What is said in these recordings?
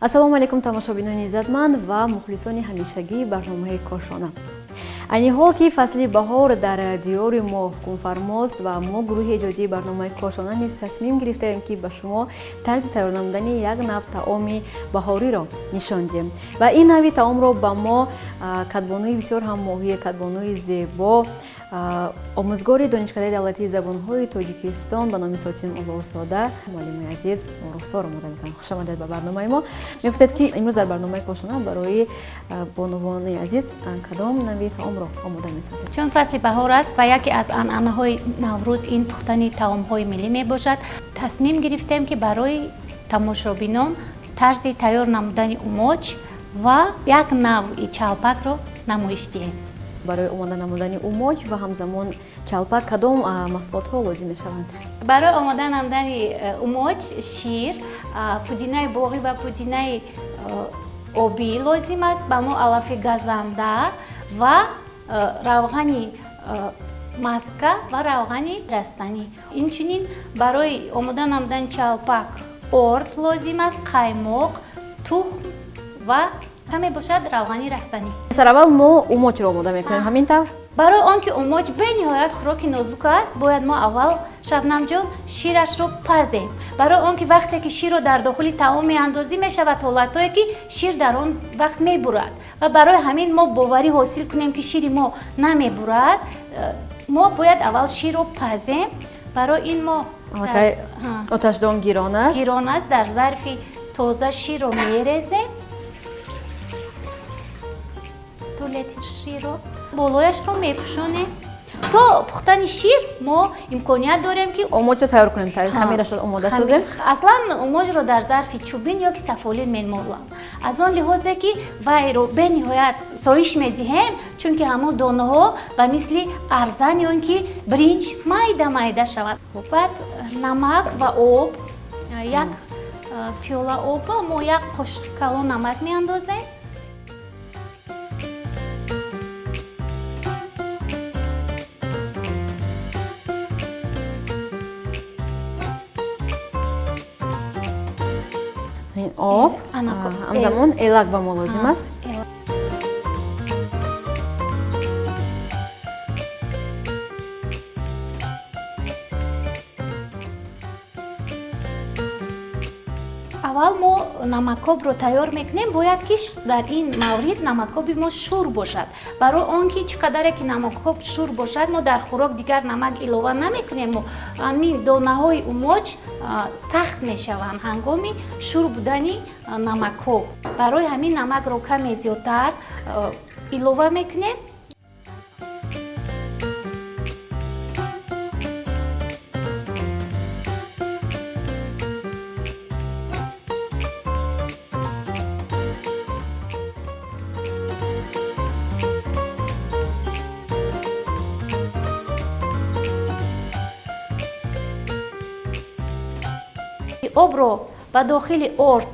Ассалому алайкум тамошобинони иззатманд ва мухлисони ҳамешагии барномаи Кошона. Айни ҳол ки фасли баҳор дар диёри мо ҳукмфармост ва мо гурӯҳи эҷодии барномаи Кошона низ тасмим гирифтаем, ки ба шумо тарзи тайёр намудани як нав таоми баҳориро нишон диҳем. Ва ин нави таомро ба мо кадбонуи бисёр ҳам моҳир, кадбонуи зебо, омӯзгори Донишкадаи давлатии забонҳои Тоҷикистон ба номи Сотим Улуғзода, муаллими азиз Рухсор омода мекунанд. Хуш омадед ба барномаи мо. Мегуфтед, ки имрӯз дар барномаи Кошона барои бонувони азиз кадом нави таомро омода месозед? Чун фасли баҳор аст ва яке аз анъанаҳои Наврӯз ин пухтани таомҳои миллӣ мебошад, тасмим гирифтем, ки барои тамошобинон тарзи тайёр намудани умоч ва як навъи чалпакро намоиш диҳем. Барои омода намудани умоч ва ҳамзамон чалпак кадом маҳсулотҳо лозим мешаванд? Барои омода намудани умоч шир, пудинаи боғӣ ва пудинаи обӣ лозим аст, ба мо алафи газанда ва равғани маска ва равғани растанӣ. Инчунин барои омода намудани чалпак орд лозим аст, қаймоқ, тухм ва каме бошад равғани растанӣ. Сараввал мо умочро омода мекунем, ҳамин тавр? Барои он ки умоч бениҳоят хӯроки нозук аст, бояд мо аввал, Шабнамҷон, ширашро пазем. Барои он ки вақте ки ширро дар дохили таом меандозӣ, мешавад ҳолатҳое, ки шир дар он вақт мебурад, ва барои ҳамин мо боварӣ ҳосил кунем, ки шири мо намебурад, мо бояд аввал ширро пазем. Барои ин мо оташдон гирон аст, гирон аст, дар зарфи тоза ширро мерезем, 2 литр ширро болояшро мепӯшонем. То пухтани шир мо имконият дорем, ки умочро тайёр кунем, хамирашро омода созем. Аслан умочро дар зарфи чӯбин ё ки сафолин мемолам, аз он лиҳозе ки вайро бениҳоят соиш медиҳем, чунки ҳамон донаҳо ба мисли арзан ё ин ки биринҷ майда майда шавад. Баъд намак ва об, як пиёла об, мо як қошиқи калон намак меандозем. Об, ҳамзамон элак ба мо лозим аст. Аввал мо намакобро тайёр мекунем. Бояд ки дар ин маврид намакоби мо шур бошад, барои он ки чӣ қадаре ки намакоб шур бошад, мо дар хӯрок дигар намак илова намекунем. Ҳамин донаҳои умоч сахт мешаванд ҳангоми шур будани намакоб. Барои ҳамин намакро каме зиёдтар илова мекунем. Обро ба дохили орд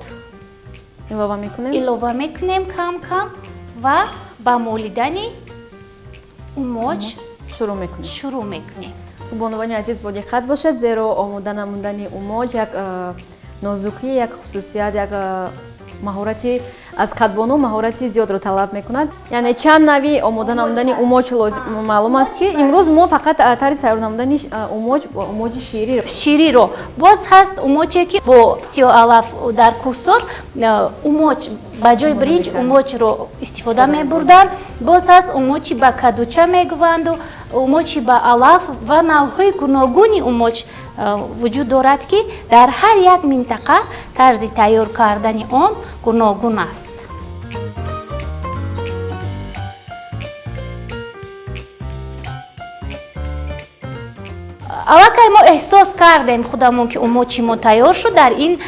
илова мекунем, илова мекунем кам кам ва ба молидани умоч шурӯъ мекунем. Шурӯъ мекунем. Бонувони азиз, бо диққат бошед, зеро омода намудани умоч як нозукӣ, як хусусият, як маҳорати аз кадбону маҳорати зиёдро талаб мекунад. Яъне чанд нави омода намудани умоч маълум аст, ки имрӯз мо фақат тарзи тайёр намудани умоч, умоҷи шириро. Шириро. Боз ҳаст умоче, ки бо сиёҳалаф дар кӯҳсор умоч ба ҷои биринҷ умочро истифода мебурданд. Боз ҳаст умочи ба кадуча мегӯванду умочи ба алаф ва навъҳои гуногуни умоч вуҷуд дорад, ки дар ҳар як минтақа тарзи тайёр кардани он гуногун аст. Аллакай мо эҳсос кардем худамон, ки умочи мо тайёр шуд. Дар ин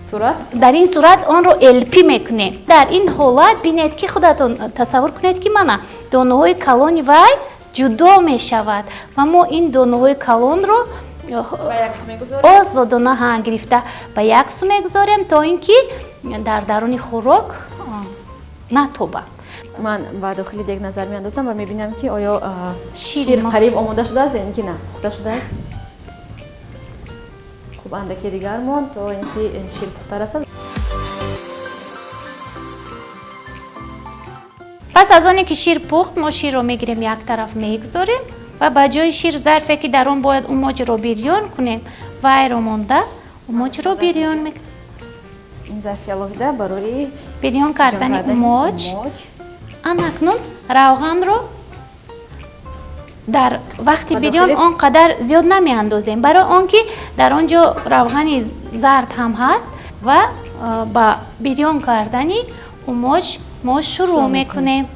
сурат, дар ин сурат онро элпӣ мекунем. Дар ин ҳолат бинед, ки худатон тасаввур кунед, ки мана донаҳои калони вай ҷудо мешавад ва мо ин донаҳои калонро озодона гирифта ба як су мегузорем, то ин ки дар даруни хӯрок натобад. Ман ба дохили дег назар меандозам ва мебинам, ки оё шир қариб омода шудааст ё ин ки на, пухта шудааст. Хуб, андаке дигар монд, то ин ки шир пухта расад. Пас аз оне ки шир пухт, мо ширро мегирем, як тараф мегузорем ва ба ҷои шир зарфе ки дар он бояд умоҷро бирён кунем, вайро монда умоҷро бирён мекунем. Ин зарфи алоҳида барои бирён кардани умоҷ. Анакнун равғанро дар вақти бирён он қадар зиёд намеандозем, барои он ки дар он ҷо равғани зард ҳам ҳаст ва ба бирён кардани умоҷ мо шурӯъ мекунем.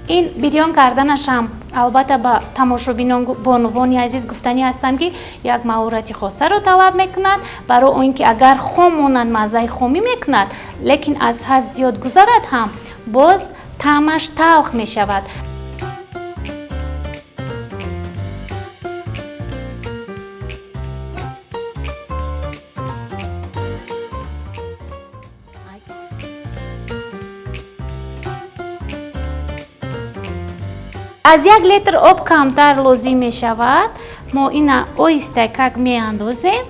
Ин бирён карданаш ҳам албатта ба тамошобинон, бонувони азиз гуфтанӣ ҳастам, ки як маҳорати хосаро талаб мекунад, барои он ки агар хом монад, маззаи хомӣ мекунад, лекин аз ҳад зиёд гузарад ҳам боз таъмаш талх мешавад. Аз 1 литр об камтар лозим мешавад. Мо ина оҳиста как меандозем.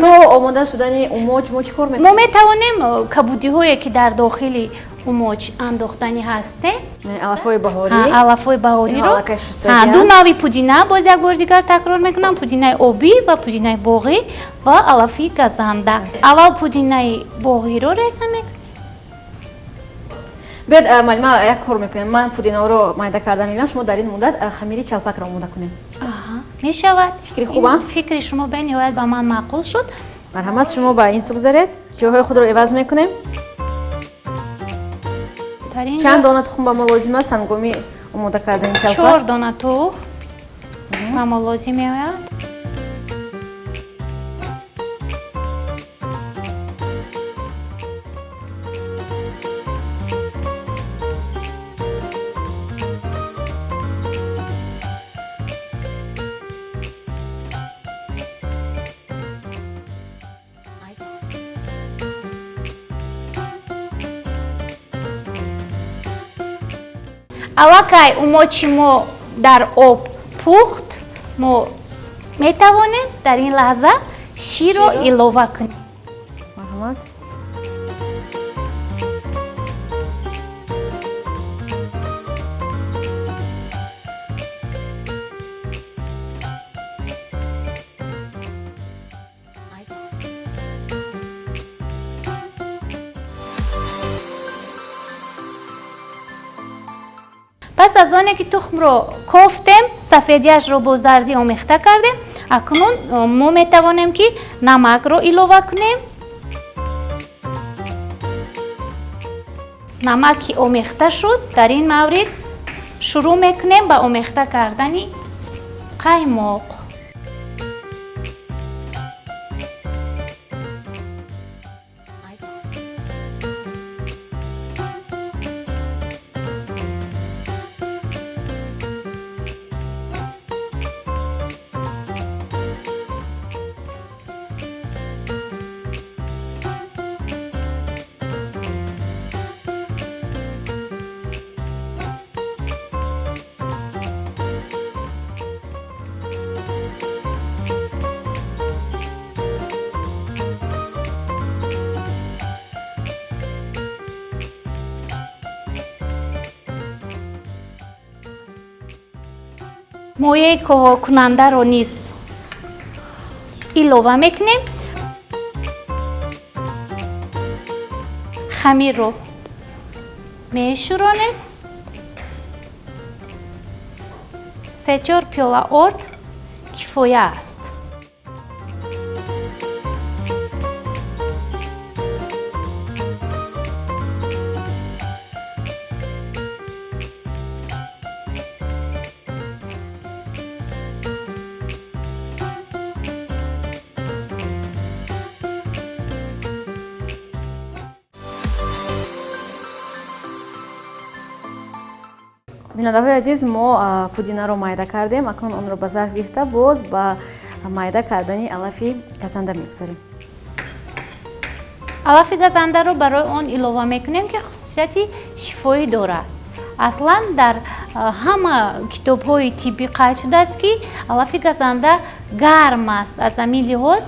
То омода шудани умоҷ мо чӣ кор мекунем? Мо метавонем кабудиҳое ки дар дохили умоҷ андохтанӣ ҳастем, алафҳои баҳорӣ, алафҳои баҳориро, аллакай шустагианд. Ду навъи пудина, боз як бори дигар такрор мекунам, пудинаи обӣ ва пудинаи боғӣ ва алафи газанда. Аввал пудинаи боғиро реза мекунем. Биёед, муаллима, як кор мекунем. Ман пудинаҳоро майда карда мегирам, шумо дар ин муддат хамири чалпакро омода кунем. Мешавад. Фикри хуб, а? Фикри шумо бениҳоят ба ман маъқул шуд. Марҳамат, шумо ба ин сӯ гузаред. Ҷойҳои худро иваз мекунем. Чанд дона тухм ба мо лозим аст ҳангоми омода кардани чалпак? 4 дона тухм ба мо лозим меояд. Аллакай умочи мо дар об пухт, мо метавонем дар ин лаҳза ширро илова кунем. Марҳамат. Пас аз оне ки тухмро кофтем, сафедияшро бо зардӣ омехта кардем, акнун мо метавонем ки намакро илова кунем. Намак ки омехта шуд, дар ин маврид шурӯъ мекунем ба омехта кардани қаймоқ. Мояи ковокунандаро низ илова мекунем. Хамирро мешӯронем. 3-4 пиёла орд кифоя аст. Бинандаҳои азиз, мо пудинаро майда кардем, акнун онро ба зарф гирифта боз ба майда кардани алафи газанда мегузорем. Алафи газандаро барои он илова мекунем, ки хусусияти шифоӣ дорад. Аслан дар ҳама китобҳои тиббӣ қайд шудааст, ки алафи газанда гарм аст. Аз ҳамин лиҳоз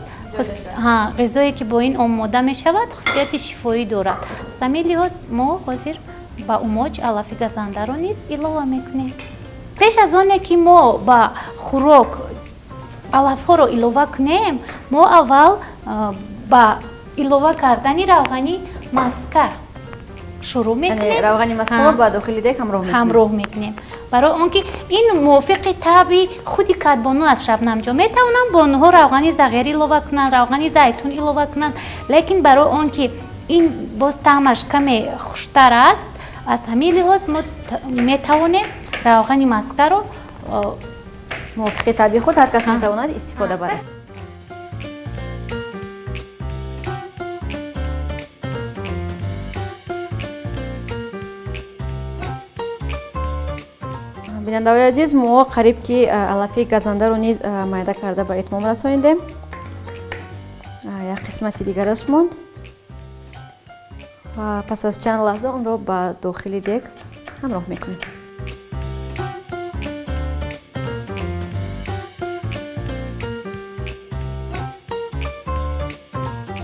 ғизое, ки бо ин омода мешавад, хусусияти шифоӣ дорад. Аз ҳамин лиҳоз мо ҳозир ба умоч алафи газандаро низ илова мекунем. Пеш аз оне ки мо ба хӯрок алафҳоро илова кунем, мо аввал ба илова кардани равғани маска шурӯъ мекунем. Равғани маскаро ба дохили дег ҳамроҳ мекунем. Ҳамроҳ мекунем, барои он ки ин мувофиқи табъи худи кадбону аст. Шабнамҷон, метавонанд бонуҳо равғани зағир илова кунанд, равғани зайтун илова кунанд, лекин барои он ки ин боз таъмаш каме хуштар аст, аз ҳамин лиҳоз мо метавонем равғани маскаро мувофиқи табъи худ ҳар кас метавонад истифода барад. Бинандаҳои азиз, мо қариб ки алафи газандаро низ майда карда ба итмом расонидем. Як қисмати дигараш монд ва пас аз чанд лаҳза онро ба дохили дег ҳамроҳ мекунем.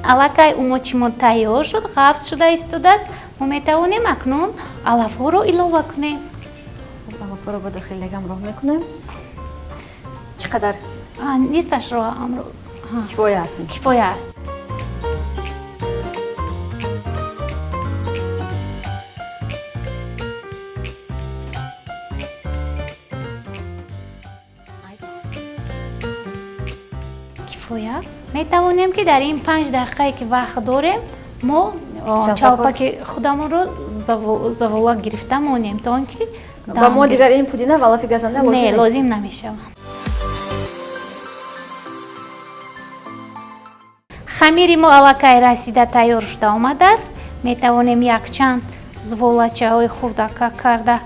Аллакай умочи мо тайёр шуд, ғафз шуда истодааст. Мо метавонем акнун алафҳоро илова кунем. Алафҳоро ба дохили дег ҳамроҳ мекунем. Чӣ қадар? Нисфашро кифоя аст. Кифоя аст. Кифоя. Метавонем, ки дар ин 5 дақиқае, ки вақт дорем, мо чалпаки худамонро завола гирифта монем, то он ки ба мо дигар ин пудина ва алафи газанда лозим не нест. Лозим намешавад. Хамири мо аллакай расида тайёр шуда омадааст. Метавонем якчанд зволачаҳои хурдака карда,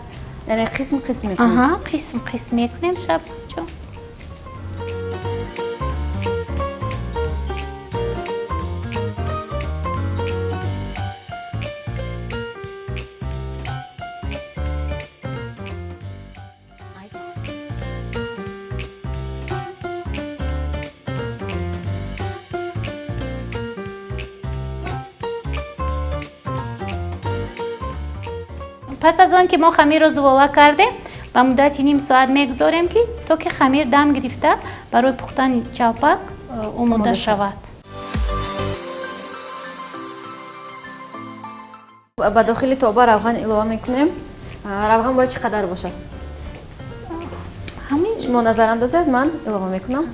яъне қисм қисм мекунем. Аҳа, қисм қисм мекунем, Шабнамҷон. Пас аз он ки мо хамирро зувола кардем, ба муддати ним соат мегузорем, ки то ки хамир дам гирифта барои пухтани чалпак омода шавад. Ба дохили тоба равған илова мекунем. Равған бояд чӣ қадар бошад? Ҳамин. Шумо назар андозед, ман илова мекунам.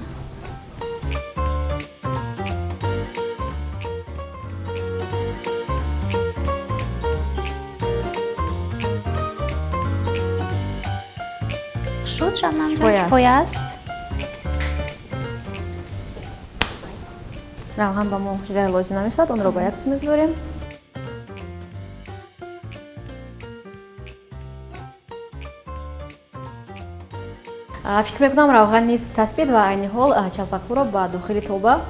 Шуд, Шабнамҷон, Кифоя аст. Кифоя аст. Равған ба мо дигар лозим намешавад, онро ба як су мегузорем. Фикр мекунам, равған низ таспид ва айни ҳол чалпакҳоро ба дохили тоба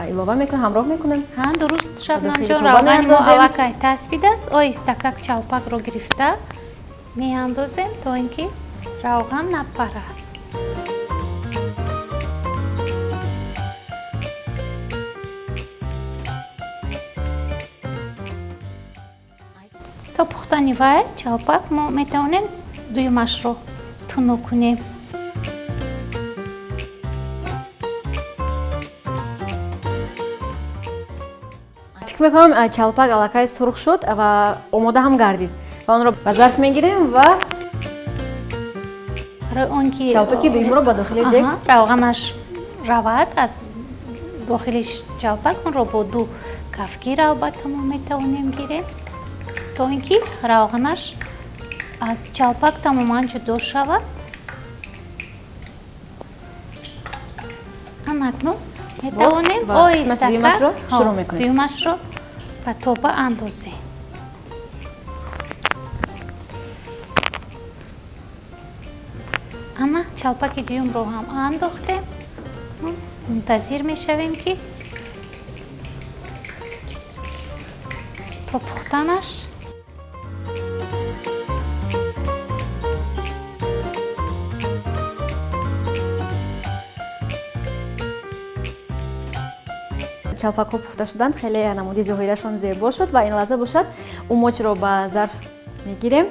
илова мекунем, ҳамроҳ мекунем. Ҳа, дуруст, Шабнамҷон, Дохили тоба равғани мо меандозем. аллакай таспидааст. Оҳистакак чалпакро гирифта меандозем, то ин ки равған напарад. То пухтани вай чалпак мо метавонем дуюмашро тунук кунем. Фикр мекунам, чалпак аллакай сурх шуд ва омода ҳам гардид ва онро ба зарф мегирем ва барои он ки чалпаки дуюмро ба дохили дег равғанаш равад аз дохили чалпак, онро бо ду кафгир албатта мо метавонем гирем, то ин ки равғанаш аз чалпак тамоман ҷудо шавад. Анакнун метавонем ва қисмати дуюмашро шурӯъ мекунем. Дуюмашро ба тоба андозем. Ана чалпаки дуюмро ҳам андохтем. Мунтазир мешавем, ки то пухтанаш. Чалпакҳо пухта шуданд, хеле намуди зоҳирашон зебо шуд ва ин лаҳза бошад умочро ба зарф мегирем.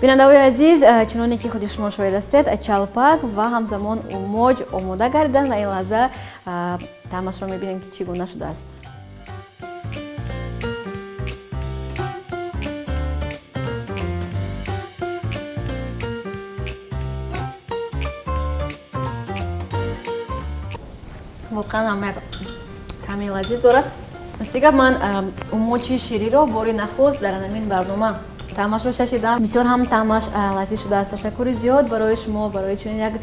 Бинандаҳои азиз, чуноне ки худи шумо шоҳид ҳастед, чалпак ва ҳамзамон умоҷ омода гардиданд ва ин лаҳза таъмашро мебинем, ки чӣ гуна шудааст. Воқеан ҳам як таъми лазиз дорад. Рости гап, ман умочи шириро бори нахуст дар ҳамин барнома таъмашро чашидам. Бисёр ҳам таъмаш лазиз шудааст. Ташаккури зиёд барои шумо, барои чунин як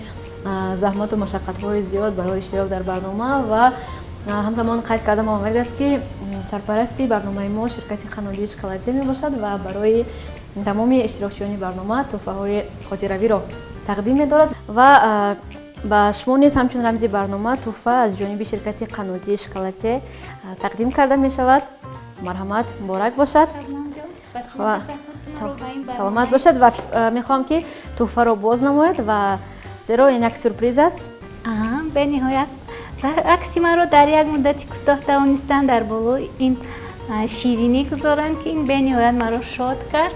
заҳмату машаққатҳои зиёд барои иштирок дар барнома ва ҳамзамон қайд карда маврид аст, ки сарпарасти барномаи мо ширкати қаннодии шоколаде мебошад ва барои тамоми иштирокчиёни барнома тӯҳфаҳои хотиравиро тақдим медорад ва ба шумо низ ҳамчун рамзи барнома тӯҳфа аз ҷониби ширкати қаннодии шоколаде тақдим карда мешавад. Марҳамат, муборак бошад, саломат бошад ва мехоҳам, ки тӯҳфаро боз намояд ва зеро ин як сюрприз аст. Бениҳоят акси маро дар як муддати кӯтоҳ тавонистанд дар болои ин ширинӣ гузоранд, ки ин бениҳоят маро шод кард.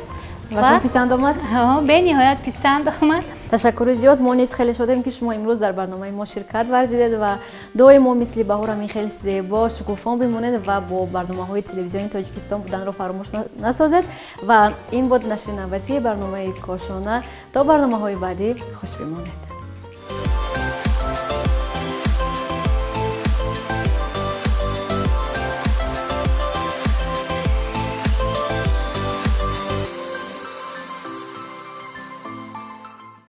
Ва шумо писанд омад? Бениҳоят писанд омад. Ташаккури зиёд. Мо низ хеле шодем, ки шумо имрӯз дар барномаи мо ширкат варзидед ва доимо мисли баҳор ҳамин хеле зебо шукуфон бимонед ва бо барномаҳои телевизиони Тоҷикистон буданро фаромӯш насозед. Ва ин буд нашри навбатии барномаи Кошона. То барномаҳои баъдӣ хуш бимонед.